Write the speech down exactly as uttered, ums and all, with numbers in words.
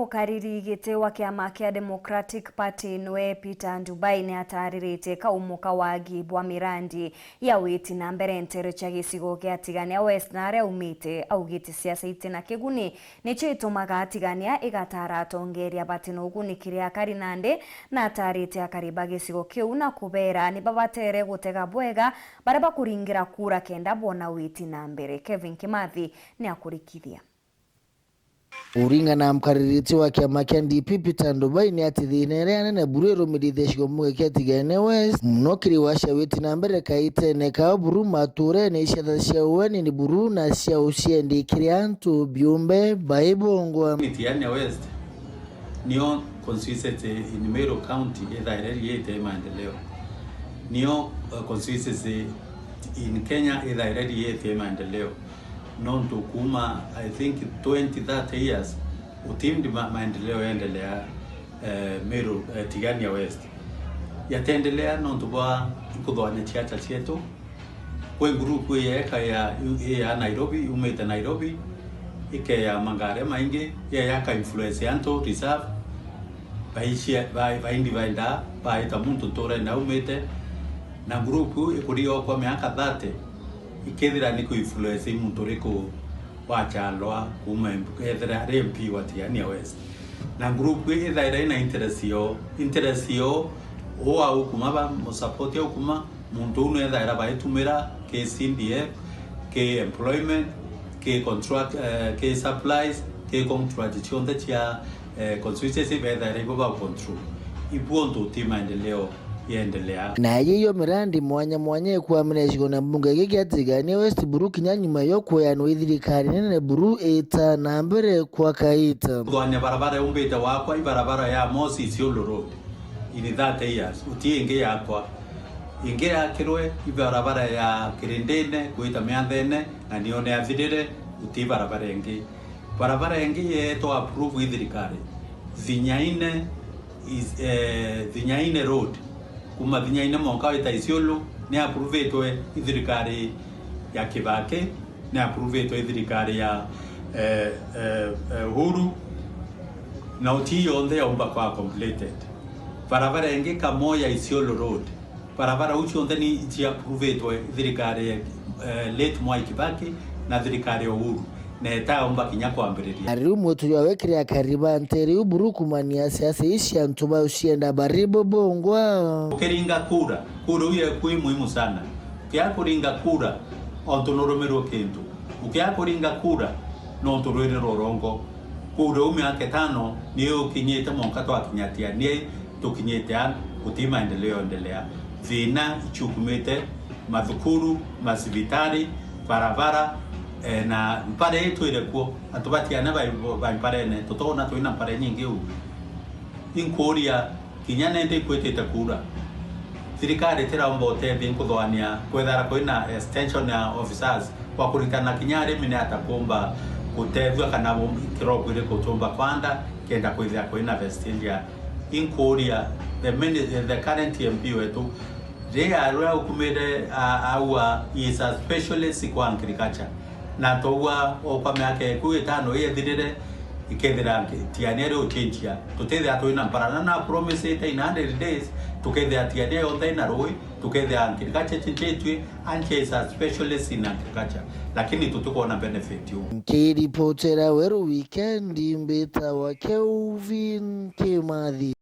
Mukariri giti wa kiama kia Democratic Party nwe Peter Ndubai ni atariritie kaumo ka wagi bwa mirandi ya witi na mbere nteere cia gicigo gia Tigania West na aria aumite. Augite siasa iti na kiguni nicio itumaga Tigania igatara atongeria bati na uguni kiri akari nandi na atarite akari ba gicigo kiu na kubera ni babatere gutega bwega baria bakuringira kura kenda bona witi na mbere. Kevin Kimathi ni akurikithia. Uringana na mukaririti wa kiama kia D P Peter Ndubai ni ati thina iria nene buru irumirite gicigo mbunge kia Tigania West, muno kiri wa cia witi na mbere kaitene kao buru maturene, iciatha cia ueni ni buru na cia uciendi kiri antu biumbe baibongwa. Tigania West nio constituency in Meru County ithaire riite maendeleo. Nio, uh, constituency in Kenya ithaire riite maendeleo. Nontu kuuma, I think, twenty, thirty years, gutindi ma-, maendeleo yaendelea, eh, Meru, eh, Tigania West. Yateendelea nontu bwa nkuthwania ciacha cietu. Kwi ngurupu ii yeka ya, ii ya Nairobi, yumite Nairobi, ikeya mangari maingi, yeyaka influence ya antu, reserve, baicia-, bai-, baindi baenda, baita muntu nturene aumite, na ngurupu iu ikuria okwa miaka thirty, ikethira ni ku influence muntu uriku wa Kyalwa kuuma M-, ethira ari M P wa Tigania West. Na ngurupu ii ithaira ina interest yo, interest yo, uu aukuma ba musupport aukuma, muntu uu nwethaira baitumira ki C D F, ki employment, ki contract, eh, ki supplies, ki contract cionthe cia, eh, constituency bethaira ibo ba control. Ibu untu uti maendeleo yendelea. Na yiyo mirandi mwanya mwanya ikwamira gicigo na mbunge giki kia Tigania West buru kinya nyuma yo kweanwa i thirikari nene buru ita na mbere kwa kaita. Kuthwania barabara yumbite wakwa i barabara ya Mosi Isiolo Road in thirty years, uti ingi yakwa. Ingi yakirwe i barabara ya Kirindine gwita Mianthene, na niyo niathirire, uti barabara ingi. Barabara ingi yeetwa approve i thirikari, Thinyaine is, eh, Thinyaine Road, kuma Thinyaine mwanka wita Isiolo, ni approvetwe i thirikari ya Kibaki, ni approvetwe i thirikari ya, eh, eh, eh, Uhuru, na uti yonthe yaumba kwa completed. Barabara ingi Kamoya Isiolo Road, barabara iu cionthe ni cia approvetwe thirikari ya, eh, late Mwai Kibaki na thirikari ya Uhuru, na itaumba kinya kwambiriria. Na riu mwitu jwa wekire akari ba ntere iu buru kumania siasa ii cia antu baucienda bari bubongwa. Ukiringa kura, kura iu yeku i muhimu sana. Ukiaga kuringa kura, ontu nurumirwe kintu. Ukiaga kuringa kura, nontu rwiri rurongo. Kura iu miaka itano niyo ukinyite mwanka twakinya Tigania, tukinyite a, guti maendeleo endelea. Thina ichukumite mathukuru, macibitari, barabara, eh, na mpara ii twire kuo. Antu ba Tigania bai, bai mparene, tutona twina mpara inyingi uu. Inkuuria, kinya nende ikwitite kuura, thirikari itiraumba utethia inkuthwania kwethara kwina extension ya officers kwa kuritana kinya arimi ni ata kuumba gutethua kana kiroko iriku tuumba kwanda kenda kwithia kwina vestigia. Inkuuria, the mini-, the current M P wetu, riria ukumire, a-, aua, he is a specialist kwa agriculture. Na twaua o kwa miaka iku itano ii ithirire, ikethira Tigania ri uchenjia, tutithia twina mparana na promisite in hundred days, tukethia Tigania yonthe ina rui, tukethia agriculture ichenjitue, and she is a specialist in agriculture, lakini tutikwona benefit uu. Nkiripotera Weru Weekend, mbitawa Kelvin Kimathi.